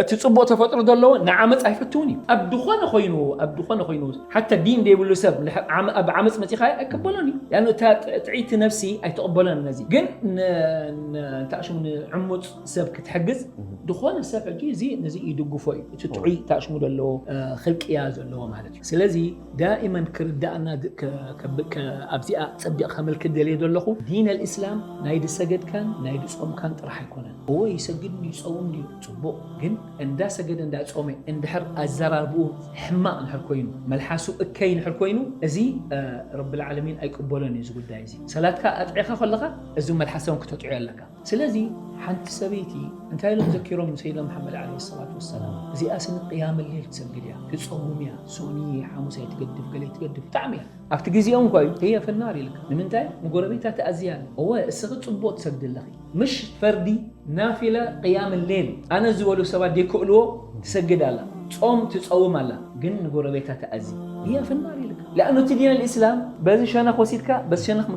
እቲ ጽቡቕ ተፈጥሮ ዘለዎ ንዓመጽ ኣይፈትውን እዩ። ኣብ ዝኾነ ኮይኑ ኣብ ዝኾነ ኮይኑ ሓታ ዲን ዘይብሉ ሰብ ንድሕር ዓመ- ኣብ ዓመጽ መጺኻ ኣይቀበሎን እዩ። ያኑ እታ ጥዕይቲ ነፍሲ ኣይተቐበሎን ነዚ። ግን ን- ን- እንታይ ሽሙ ንዕሙጽ ሰብ ክትሕግዝ ዝኾነ ሰብ ሕጂ እዚ ነዚ ይድግፎ እዩ። እቲ ጥዑይ እንታይ ሽሙ ዘለዎ እ፣ ክልቅያ ዘለዎ ማለት እዩ። ስለዚ ዳኢመን ክርዳእና ድ- ከ- ከብ- ከ- ኣብዚኣ ጸቢቕ ከመልክት ደልየ ዘለኹ ዲን ኣልእስላም ናይ ድሰገድካን ናይ ድጾምካን ጥራሕ ኣይኮነን። እዎ ይሰግድ እዩ ይጸውም እዩ ጽቡቕ፣ ግን እንዳሰገደ እንዳጾመ እንድሕር ኣዘራርብኡ ሕማቕ እንድሕር ኮይኑ መልሓሱ እከይ እንድሕር ኮይኑ እዚ እ፣ ረብል ዓለሚን ኣይቅበሎን እዩ። እዚ ጉዳይ እዚ ሰላትካ ኣጥዒኻ ከለኻ እዚ መልሓሶም ክተጥዕዮ ኣለካ። ስለዚ ሓንቲ ሰበይቲ እንታይ ኢሎም ዘኪሮም ንሰይድና መሓመድ ዓለይሂ ሰላቱ ወሰላም፣ እዚኣ ስኒ ቅያም ሌል ትሰግድ እያ፣ ትጸውም እያ፣ ሶኒ ሓሙስ ኣይትገድፍ፣ ገለ ኣይትገድፍ፣ ብጣዕሚ እያ ኣብቲ ግዜኦም እኳ እዩ ህየ ፍናር ኢልካ። ንምንታይ ንጎረቤታ ተኣዝያ ኣለ። እወ እስኺ ጽቡቕ ትሰግዲ ኣለኺ፣ ምሽ ፈርዲ ናፊላ ቅያም ሌል ኣነ ዝበሉ ሰባት ዘይክእልዎ ትሰግድ ኣላ፣ ጾም ትጸውም ኣላ፣ ግን ንጎረቤታ ተኣዚ ህየ ፍናር ኢልካ። ለኣኑ እቲ ዲን ልእስላም በዚ ሸነኽ ወሲድካ በዚ ሸነኽ